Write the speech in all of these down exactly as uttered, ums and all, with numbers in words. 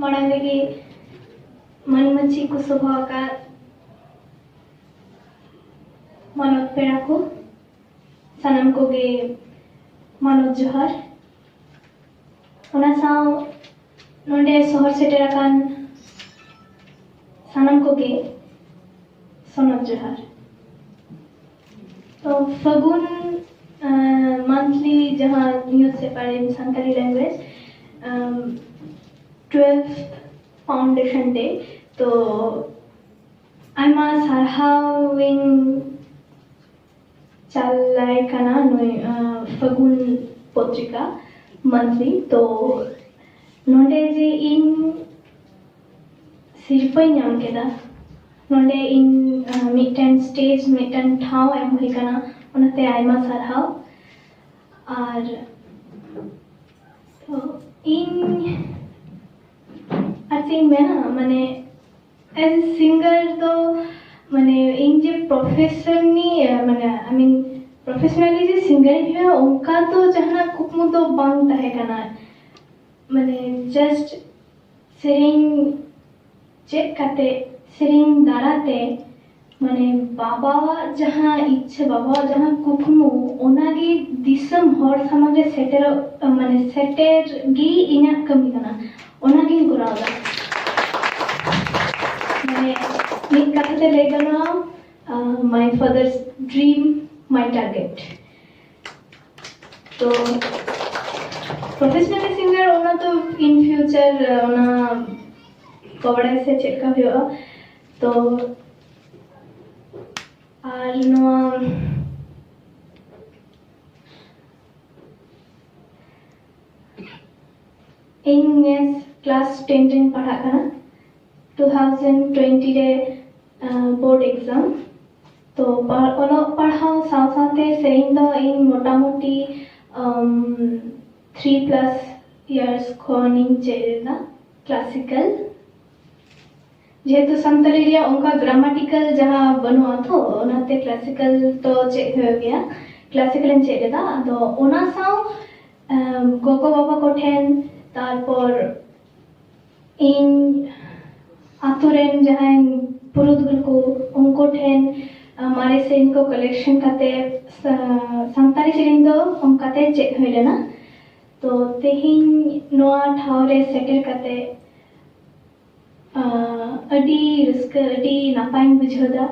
ᱢᱟᱲᱟᱝ ᱨᱮᱜᱮ ᱢᱟᱹᱱ ᱢᱟᱹᱪᱷᱤ ᱠᱚ ᱥᱚᱵᱷᱟ ᱟᱠᱟᱫ ᱢᱟᱱᱚᱛ ᱯᱮᱲᱟ ᱠᱚ, ᱥᱟᱱᱟᱢ ᱠᱚᱜᱮ ᱢᱟᱱᱚᱛ ᱡᱚᱦᱟᱨ᱾ ᱚᱱᱟ ᱥᱟᱶ ᱱᱚᱰᱮ ᱥᱚᱦᱚᱨ ᱥᱮᱴᱮᱨ ᱟᱠᱟᱱ ᱥᱟᱱᱟᱢ ᱠᱚᱜᱮ ᱥᱚᱱᱚᱛ ᱡᱚᱦᱟᱨ᱾ ᱛᱚ ᱯᱷᱟᱹᱜᱩᱱ ᱢᱟᱱᱛᱷᱞᱤ ᱡᱟᱦᱟᱸ ᱱᱤᱭᱩᱡ ᱯᱮᱯᱟᱨ ᱤᱱ ᱥᱟᱱᱛᱟᱲᱤ ᱞᱮᱝᱜᱩᱭᱮᱡᱽ ᱴᱩᱭᱮᱞᱵᱷ ᱯᱷᱟᱣᱩᱱᱰᱮᱥᱚᱱ ᱰᱮ, ᱛᱚ ᱟᱭᱢᱟ ᱥᱟᱨᱦᱟᱣ ᱤᱧ ᱪᱟᱞᱟᱭ ᱠᱟᱱᱟ ᱱᱩᱭ ᱯᱷᱟᱹᱜᱩᱱ ᱯᱚᱛᱨᱤᱠᱟ ᱢᱟᱱᱛᱷᱞᱤ᱾ ᱛᱚ ᱱᱚᱰᱮ ᱡᱮ ᱤᱧ ᱥᱤᱨᱯᱟᱹᱧ ᱧᱟᱢ ᱠᱮᱫᱟ, ᱱᱚᱰᱮ ᱤᱧ ᱢᱤᱫᱴᱮᱱ ᱥᱴᱮᱡᱽ, ᱢᱤᱫᱴᱮᱱ ᱴᱷᱟᱶ ᱮᱢ ᱦᱩᱭ ᱠᱟᱱᱟ, ᱚᱱᱟᱛᱮ ᱟᱭᱢᱟ ᱥᱟᱨᱦᱟᱣ᱾ ᱟᱨ ᱛᱚ ᱤᱧ ᱟᱨ ᱪᱮᱫ ᱤᱧ ᱢᱮᱱᱟ, ᱢᱟᱱᱮ ᱮᱡ ᱥᱤᱝᱜᱟᱨ ᱫᱚ ᱢᱟᱱᱮ ᱤᱧ ᱡᱮ ᱯᱨᱚᱯᱷᱮᱥᱚᱱᱤ ᱢᱟᱱᱮ ᱟᱭ ᱢᱤᱱ ᱯᱨᱚᱯᱷᱮᱥᱚᱱᱟᱞᱤ ᱡᱮ ᱥᱤᱝᱜᱟᱨ ᱤᱧ ᱦᱩᱭᱩᱜᱼᱟ, ᱚᱱᱠᱟ ᱫᱚ ᱡᱟᱦᱟᱱᱟᱜ ᱠᱩᱠᱢᱩ ᱫᱚ ᱵᱟᱝ ᱛᱟᱦᱮᱸ ᱠᱟᱱᱟ᱾ ᱢᱟᱱᱮ ᱡᱟᱥᱴ ᱥᱮᱨᱮᱧ ᱪᱮᱫ ᱠᱟᱛᱮ, ᱥᱮᱨᱮᱧ ᱫᱟᱨᱟᱛᱮ ᱢᱟᱱᱮ ᱵᱟᱵᱟᱣᱟᱜ ᱡᱟᱦᱟᱸ ᱤᱪᱪᱷᱟᱹ, ᱵᱟᱵᱟᱣᱟᱜ ᱡᱟᱦᱟᱸ ᱠᱩᱠᱢᱩ, ᱚᱱᱟᱜᱮ ᱫᱤᱥᱚᱢ ᱦᱚᱲ ᱥᱟᱢᱟᱝ ᱨᱮ ᱥᱮᱴᱮᱨᱚᱜ ᱢᱟᱱᱮ ᱥᱮᱴᱮᱨ ᱜᱮ ᱤᱧᱟᱹᱜ ᱠᱟᱹᱢᱤ ᱠᱟᱱᱟ᱾ ᱚᱱᱟᱜᱤᱧ ᱠᱚᱨᱟᱣ ᱮᱫᱟ᱾ ᱢᱟᱱᱮ ᱢᱤᱫ ᱠᱟᱛᱷᱟ ᱛᱮ ᱞᱟᱹᱭ ᱜᱟᱱᱚᱜᱼᱟ, my father's dream, my target. ᱛᱚ ᱯᱨᱚᱯᱷᱮᱥᱚᱱᱟᱞ ᱥᱤᱝᱜᱟᱨ ᱚᱱᱟ ᱛᱚ ᱤᱱ ᱯᱷᱤᱭᱩᱪᱟᱨ ᱚᱱᱟ ᱠᱚ ᱵᱟᱲᱟᱭ ᱥᱮ ᱪᱮᱫ ᱞᱮᱠᱟ ᱦᱩᱭᱩᱜᱼᱟ᱾ ᱛᱚ ᱟᱨ ᱱᱚᱣᱟ ᱤᱧ ᱱᱮᱥ ᱠᱞᱟᱥ ᱴᱮᱱ ᱨᱮᱧ ᱯᱟᱲᱦᱟᱜ ᱠᱟᱱᱟ᱾ ᱴᱩ ᱛᱷᱟᱣᱡᱮᱱᱰ ᱴᱩᱭᱮᱱᱴᱤ ᱨᱮ ᱵᱳᱨᱰ ᱮᱠᱡᱟᱢ᱾ ᱛᱚ ᱯᱟᱲ- ᱚᱞᱚᱜ ᱯᱟᱲᱦᱟᱣ ᱥᱟᱶ ᱥᱟᱶᱛᱮ ᱥᱮᱨᱮᱧ ᱫᱚ ᱤᱧ ᱢᱚᱴᱟᱢᱩᱴᱤ ᱛᱷᱨᱤ ᱯᱞᱟᱥ ᱤᱭᱟᱨᱥ ᱠᱷᱚᱱᱤᱧ ᱪᱮᱫ ᱮᱫᱟ ᱠᱞᱟᱥᱤᱠᱟᱞ᱾ ᱡᱮᱦᱮᱛᱩ ᱥᱟᱱᱛᱟᱲᱤ ᱨᱮᱭᱟᱜ ᱚᱱᱠᱟ ᱜᱨᱟᱢᱟᱴᱤᱠᱟᱞ ᱡᱟᱦᱟᱸ ᱵᱟᱹᱱᱩᱜᱼᱟ ᱛᱚ, ᱚᱱᱟᱛᱮ ᱠᱞᱟᱥᱤᱠᱟᱞ ᱫᱚ ᱪᱮᱫ ᱦᱩᱭᱩᱜ ᱜᱮᱭᱟ, ᱠᱞᱟᱥᱤᱠᱟᱞ ᱤᱧ ᱪᱮᱫ ᱮᱫᱟ᱾ ᱟᱫᱚ ᱚᱱᱟ ᱥᱟᱶ ᱮᱢ, ᱜᱚᱜᱚ ᱵᱟᱵᱟ ᱠᱚᱴᱷᱮᱱ, ᱛᱟᱨᱯᱚᱨ ᱤᱧ ᱟᱛᱳ ᱨᱮᱱ ᱡᱟᱦᱟᱸᱭ ᱯᱩᱨᱩᱫᱷᱩᱞ ᱠᱚ, ᱩᱱᱠᱩ ᱴᱷᱮᱱ ᱢᱟᱨᱮ ᱥᱮᱨᱮᱧ ᱠᱚ ᱠᱟᱞᱮᱠᱥᱚᱱ ᱠᱟᱛᱮ ᱥᱟᱱᱛᱟᱲᱤ ᱥᱮᱨᱮᱧ ᱫᱚ ᱚᱱᱠᱟᱛᱮ ᱪᱮᱫ ᱦᱩᱭ ᱞᱮᱱᱟ᱾ ᱛᱚ ᱛᱮᱦᱮᱧ ᱱᱚᱣᱟ ᱴᱷᱟᱶ ᱨᱮ ᱥᱮᱴᱮᱨ ᱠᱟᱛᱮ ᱟᱹᱰᱤ ᱨᱟᱹᱥᱠᱟᱹ, ᱟᱹᱰᱤ ᱱᱟᱯᱟᱭᱤᱧ ᱵᱩᱡᱷᱟᱹᱣ ᱮᱫᱟ᱾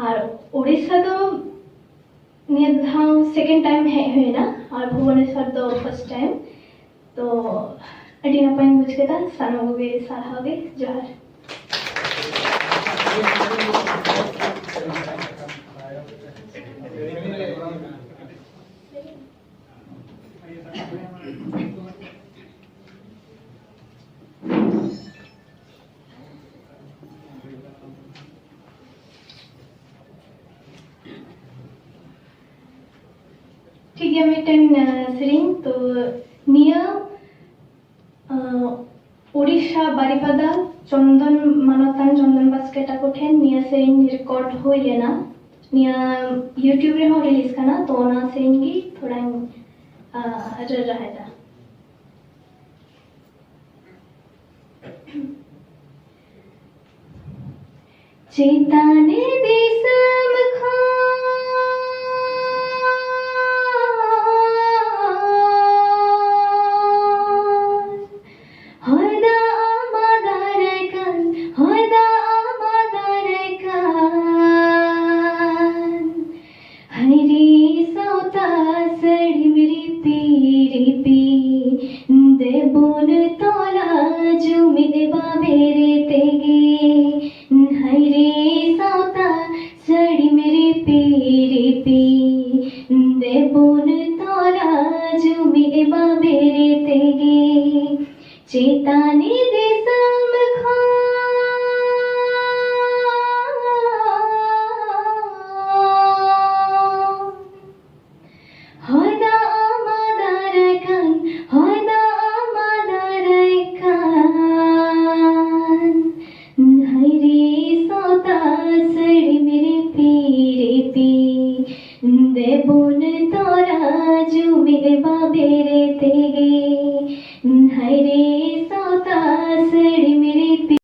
ᱟᱨ ᱳᱰᱤᱥᱟ ᱫᱚ ᱱᱤᱭᱟᱹ ᱫᱷᱟᱣ ᱥᱮᱠᱮᱱᱰ ᱴᱟᱭᱤᱢ ᱦᱮᱡ ᱦᱩᱭᱱᱟ, ᱟᱨ ᱵᱷᱩᱵᱚᱱᱮᱥᱚᱨ ᱫᱚ ᱯᱷᱟᱨᱥᱴ ᱴᱟᱭᱤᱢ᱾ ᱛᱚ ᱟᱹᱰᱤ ᱱᱟᱯᱟᱭᱤᱧ ᱵᱩᱡᱽ ᱠᱮᱫᱟ᱾ ᱥᱟᱱᱟᱢ ᱠᱚᱜᱮ ᱥᱟᱨᱦᱟᱣ ᱜᱮ, ᱡᱚᱦᱟᱨ᱾ ᱴᱷᱤᱠ ᱜᱮᱭᱟ, ᱢᱤᱫᱴᱮᱱ ᱥᱮᱨᱮᱧ᱾ ᱛᱚ ᱱᱤᱭᱟᱹ ᱳᱰᱤᱥᱟ ᱵᱟᱨᱤᱯᱟᱫᱟ ᱪᱚᱱᱫᱚᱱ, ᱢᱟᱱᱚᱛᱟᱱ ᱪᱚᱱᱫᱚᱱ ᱵᱟᱥᱠᱮ ᱛᱟᱠᱚ ᱴᱷᱮᱱ ᱱᱤᱭᱟᱹ ᱥᱮᱨᱮᱧ ᱨᱮᱠᱚᱨᱰ ᱦᱩᱭ ᱞᱮᱱᱟ᱾ ᱱᱤᱭᱟᱹ YouTube ᱨᱮᱦᱚᱸ ᱨᱤᱞᱤᱡᱽ ᱠᱟᱱᱟ, ᱛᱚ ᱚᱱᱟ ᱥᱮᱨᱮᱧ ᱜᱮ ᱛᱷᱚᱲᱟᱧ ᱨᱟᱦᱟᱭᱮᱫᱟ᱾ ᱪᱮᱛᱟᱱ ᱫᱤᱥᱚᱢ ᱠᱷᱚᱱ ᱦᱚᱭ ᱫᱟᱜ ᱟᱢᱟ ᱫᱟᱨᱟᱭ ᱠᱟᱱ, ᱦᱚᱭ ᱫᱟᱜ ᱟᱢᱟ ᱫᱟᱨᱟᱭ ᱠᱟᱱ᱾ ᱦᱟᱭᱨᱮ ᱥᱟᱶᱛᱟ ᱥᱟᱹᱲᱤᱢ ᱨᱤᱯᱤ ᱨᱤᱯᱤ, ᱫᱮᱵᱚᱱ ᱛᱚᱞᱟ ᱡᱩᱢᱤᱫ ᱵᱟᱵᱮᱨ ᱛᱮᱜᱮ᱾ ᱦᱟᱭᱨᱮ ᱥᱟᱶᱛᱟ ᱥᱟᱹᱲᱤᱢ ᱨᱤᱯᱤ ᱨᱤᱯᱤ, ᱫᱮᱵᱚᱱ ᱛᱚᱞᱟ ᱡᱩᱢᱤᱫ ᱵᱟᱵᱮᱨ ᱛᱮᱜᱮ᱾ ᱪᱮᱛᱟᱱ ᱫᱤᱥᱚᱢ ᱠᱷᱚᱱ ᱦᱚᱭ ᱫᱟᱜ ᱟᱢᱟ ᱫᱟᱨᱟᱭ ᱠᱟᱱ, ᱦᱚᱭ ᱫᱟᱜ ᱟᱢᱟ ᱫᱟᱨᱟᱭ ᱠᱟᱱ᱾ ᱦᱟᱭᱨᱮ ᱥᱟᱶᱛᱟ ᱥᱟᱹᱲᱤᱢ ᱨᱤᱯᱤ ᱨᱤᱯᱤ, ᱫᱮᱵᱚᱱ ᱛᱚᱨᱟ ᱡᱩᱢᱤᱫ ᱵᱟᱵᱮᱨ ᱛᱮᱜᱮ᱾